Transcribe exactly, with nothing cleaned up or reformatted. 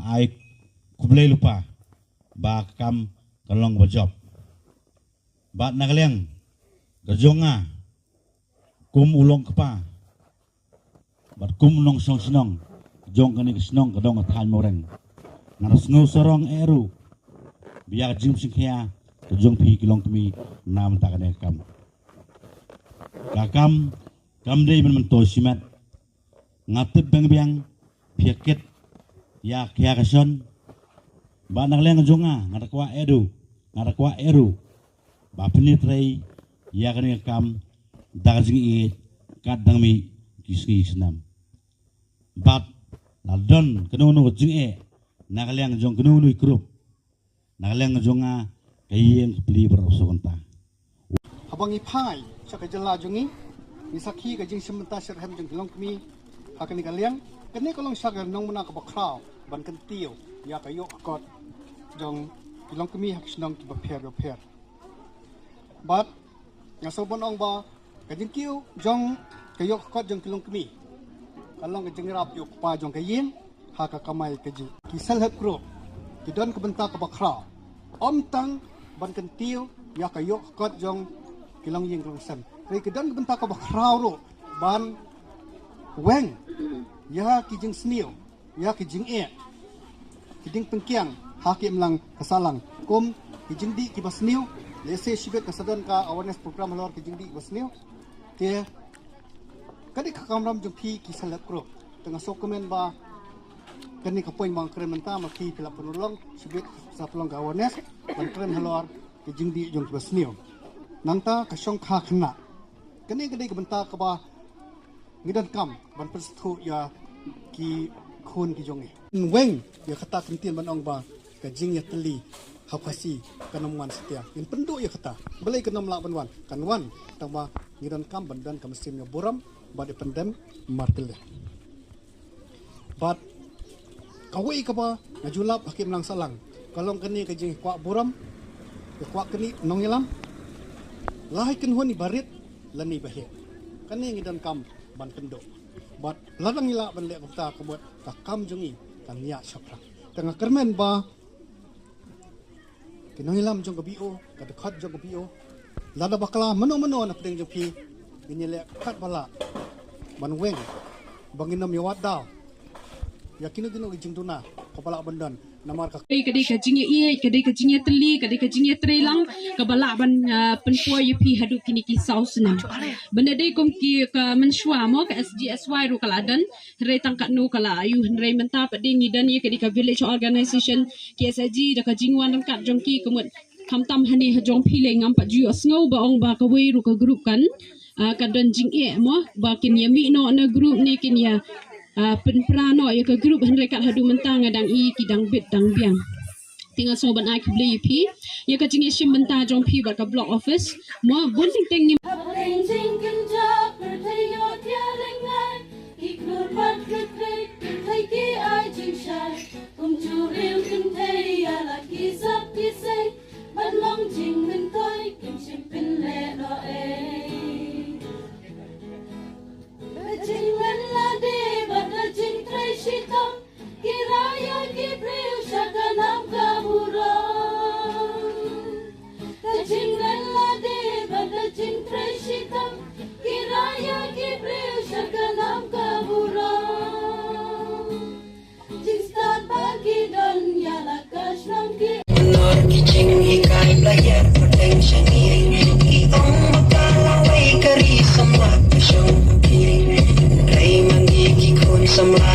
Ai khublei lypa ba ka kam ka long kaba jop. Bad na ka liang ka jong nga kum u long kpa bad kum u nongshong shnong jong kane ka shnong ka dong ka thaiñ Mawreng, nga da sngew sarong eh ruh ba ïa ka jingpynsngewkhia ka jong phi ki longkmie na mynta kane ka kam. Ka kam kam dei ban myntoi shimet. Nga tip biang biang phi ïa kit ïa ka ïa ka shon. Ba na ka liang jong nga nga da kwah eh ruh, nga da kwah eh ruh ba phin ïatrei ïa kane ka kam da ka jingïeit kat dang mih ki sngi snem. Bad la don kano kano ka jingeh na ka liang jong kano kano i group, na ka liang jong nga ka ïeng ka plie baroh sha kynta. Haba ngi phai sha ka jylla jong ngi, ngi sakhi ka jingshim bynta shitrhem jong ki longkmie ha kane ka liang. Kane ka long sha ka nongmuna kaba khraw ban kyntiew ïa ka ïoh ka kot jong ki longkmie ha ki shnong kiba pher ba pher. Bad nga sngewbha ban ong ba ka jingkiew jong ka ïoh ka kot jong ki longkmie ka long ka jingïarap ïoh kpa jong ka ïing ha ka kamai kajih. Ki self help group ki don ka bynta kaba khraw, ym tang ban kyntiew ïa ka ïoh ka kot jong ki longïing ki longsem, hynrei ki don ka bynta kaba khraw ruh ban weng ïa ki jingsniew, ïa ki jingeh, ki jingpynkhiang ha ki imlang ka sahlang kum ki jingdih kiba sniew. Lehse shibit ka sa don ka awareness program halor ki jingdih kiba sniew. Te ka dei ka kamram jong phi ki self help group. Te nga sngewkmen ba kane ka point ba nga kren mynta ma phi phi la pynurlong, shibit sa pynlong ka awareness ban kren halor ki jingdih jong kiba sniew. Nangta ka shongkha khynnah, kane ka dei ka bynta kaba ngi donkam ban pynsngewthuh ïa ki khun ki jong ngi. Weng ïa kata ka ktien ban ong ba ka jingïatylli ha Khasi kan ym wan satia. Ngin pynduh ïa kata. Balei kan ym lah ban wan? Kan wan tang ba ngi donkam ban don ka mynsiem ïa burom bad ïa pyndem markylliang. Bad kawei kaba nga ju lap ha ki imlang sahlang ka long kane ka jingkwah burom, ka kwah kane nongïalam. La ha i kynhun iba rit lane iba heh, kane ngi donkam ban kynduh. Bad lada ngi lah ban leh kumta ka mut ka kam jong ngi kan ïa shaphrang. Te nga kyrmen ba ki nongïalam jong ka B O, ka dkhot jong ka B O, lada bakla mano mano na pdeng jong phi, ngin ïaleh katba lah ban weng ba ngin ym ïa wad daw ïa kino kino ki jingduna kaba lah ban don. Namar ka dei, ka dei ka jingïaieit, ka dei ka jingïatylli, ka dei ka jingïatreilang kaba lah ban, ah, pynpoi ïa phi haduh kine ki saw snem. Ban dei kum ki ka mynshuwa mo, ka S G S Y ruh ka la don, hynrei tang katno ka la ïoh, hynrei mynta pat dei ngi don ïa ka dei ka village organization, K S A G, da ka jingwan ryngkat jong ki ka mut khamtam hangne ha jong phi lei ngam pat ju ïohsngew ba ong ba kawei ruh ka group kan, ah, ka don jingeh mo ba kin ïa mih noh na group ne kin ïa, ah, pynpra noh ïa ka group, hynrei kat haduh mynta nga dang i ki dang bit dang biang. Te nga sngew ban ai khublei ïa phi ïa ka jingïashim bynta jong phi bad ka block office. Mo bun teng teng ngi. Hapdeng jingkynjah pyrthei ïoh thiah lyngngai, ki khlur bad ki khrei pyrthei ki ai jingshai. Kumjuh riew kynthei ïa la ki sap ki sei, ban long jingmyntoi kim shym pynlehnohei. Da jinglen lade bad da jingtrei shitom, ki rah ïa ki briew sha ka nam ka burom. Da jinglen lade bad da jingtrei shitom, ki rah ïa ki briew sha ka nam ka burom. Jingstad ba ki don ïa la ka shnong ki. Nor ki jinghikai bla ïa pyrthei shane. Ki ong ba ka lawei ka ri samla ka shong ki. Hynrei ma ngi ki khun samla